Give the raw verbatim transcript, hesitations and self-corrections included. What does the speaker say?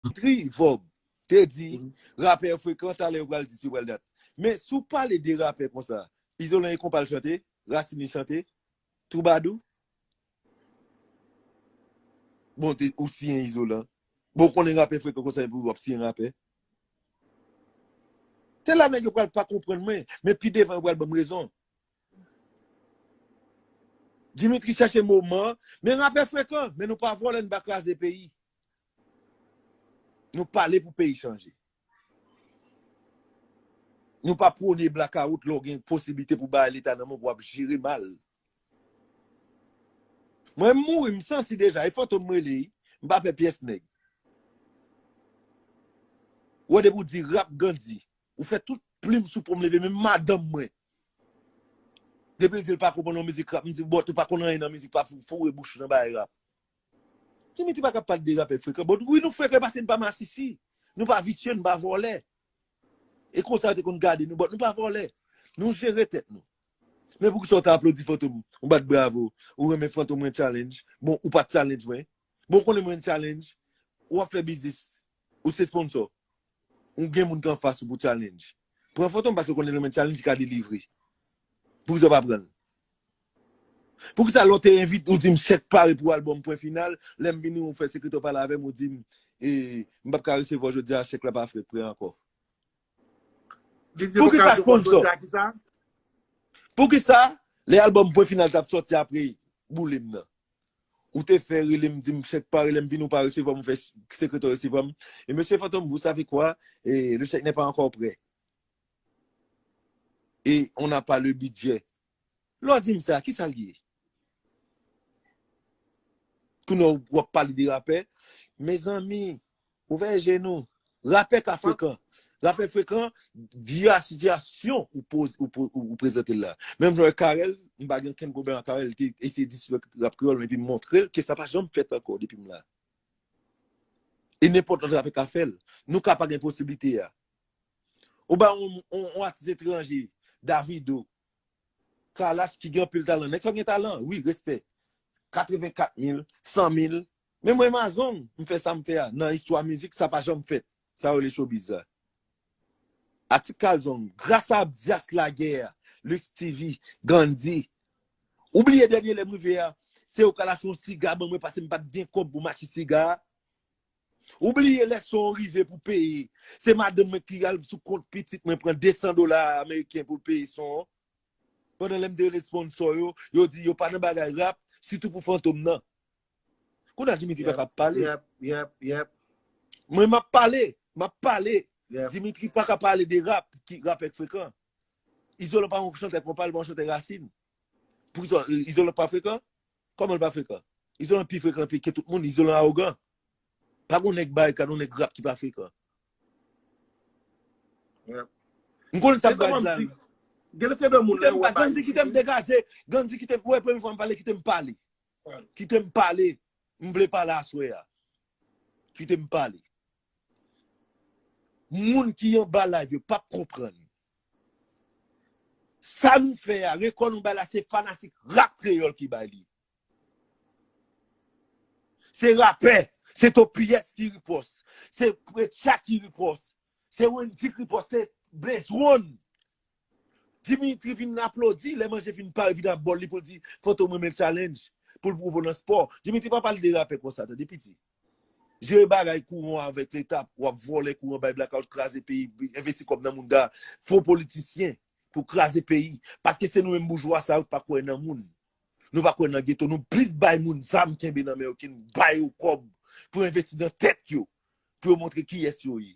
Dimitri Vorbe te di, rapè frekan, talè yo pral di si yo pral dat. Men si w pale de rapè konsa, Izolan e konpa l chante, Racine chante, Twoubadou. Bon, te, ou siyen Izolan. Bon, ou konnen rapè frekan konsa epi w ap siyen rapè. Se la nèg yo pral pa konprann mwen, men pi devan yo pral ban m rezon. Dimitri chèche moman, men rapè frekan, men nou pa vòlè, n pa kraze peyi. Nou pale pou peyi chanje. Nou pa pwone blakawout lè w gen posiblite pou bay leta nan men w pou w ap jere mal. Mwen m mouri, m santi deja, e fantom m rele, m pa pè pyès nèg. Ou wè depi w di rap Gandhi, ou fè tout plim sou pon m leve, menm madanm mwen. Depi l di l pa konprann yon mizik rap, m di, bòt ou pa konn anyen nan mizik, pa fou, foure bouch ou nan bagay rap. Dimitri pa ka pale de rapè frekan. Bon, wi, nou frekan paske n pa masisi. Nou pa visye, n pa vòlè. E konsa yo te konn gade nou, bòt nou pa vòlè. Nou jere tèt nou. Men poukisa w ta aplodi Fantom, ou bat bravo, ou renmen Fantom mwen challenge. Bon, ou pa t challenge mwen. Bon, ou konnen mwen challenge, ou ap fè biznis, ou se sponsor. Ou gen moun ki anfas ou pou challenge. Pran Fantom paske ou konnen lè mwen challenge, li ka delivre. Poukisa w pa pran l? Poukisa lè w te envite, ou di m chèk pare pou albòm pwen final, lè m vini ou fè sekretè w pale avè m, ou di m, e, m p ap ka resevwa jodi a, chèk la pa fè pre ankò. Poukisa sponsor? Poukisa lè albòm pwen final t ap sòti apre boule m nan? Ou te fè rele m, di m chèk pare, lè m vini ou pa resevwa m, ou fè sekretè resevwa m. E mesye Fantom, vous savez quoi? E, le chèque n'est pas encore prêt. E on n'a pas le budget. Lè w di m sa, kisa l ye? Kounye a w ap pale de rapè. Mezanmi, ouvè je nou. Rapè ka frekan. Rapè frekan, via sitiyasyon ou poz, ou, po- ou, ou prezante l la. Menm jan Karèl, m pa gen okenn pwoblèm ak Karèl, li te eseye disrespè rap kreyòl, men epi m montre l ke sa pa janm fèt ankò depi m la. E nenpòt lòt rapè ka fè l. Nou ka pa gen posiblite a. Ou ba yon, yon, yon atis etranje, Davido, Kalash ki gen anpil talan. Nèg sa gen talan, wi, respè. Katrevenkat mil, san mil. Men mwen Amazon, m fè sa m fè a. Nan istwa mizik, sa pa janm fèt. Sa yo rele showbiz la. Atik Kalzong, gras a Abdias Laguerre, Lux T V, Gandhi. Ou bliye dènye lè m rive a, se yo k al achte yon siga ban mwen paske m pa t gen kòb pou m achte siga a. Ou bliye lè son an rive pou peye. Se madanm mwen ki al sou kont pitit mwen pran de san dola ameriken pou l peye son an. Pandan lè m te rele sponsor yo, yo di yo pa nan bagay rap, sitou pou Fantom nan. Kounye a Dimitri pa ka pale. Yep, yep, yep. Mwen m ap pale, m ap pale. Dimitri pa ka pale de rap, ki rap èk frekan. Izolan pa yon chantè konpa, li pa yon chantè rasin. Pou Izo- Izolan pa frekan? Kòman l pa frekan? Izolan pi frekan ke tout moun, Izolan awogan. Pa gon nèg barikad, yon nèg rap ki pa frekan. M konnen sa baz la. Kite m pa, Gandhi kite m degaje. Gandhi kite m, wè, premye fwa m pale, kite m pale. Kite m pale. M vle pale aswè a. Kite m pale. Moun ki anba live yo p ap konprann. Sa nou fè a, rekò nou bay la, se fanatik rap kreyòl ki bay li. Se rapè, se Topiyès ki ripòs, se Precha ki ripòs, se Wendy ki ripòs, se Blaze One. Dimitri vin aplodi, lè manje fin pare, vin ap bòl li pou l di, Fantom renmen challenge, pou l pwouve w nan spò. Dimitri pa pale de rapè konsa, tande piti. Jere bagay kouran avèk leta, w ap vòlè kouran, bay blackout, kraze peyi, envesti kòb nan moun da, fo politisyen pou kraze peyi. Paske se nou menm boujwa sa yo ki pa kwè nan moun. Nou pa kwè nan geto, nou plis bay moun zam kenbe nan men yo ke n bay yo kòb pou envesti nan tèt yo, pou yo montre kiyès yo ye.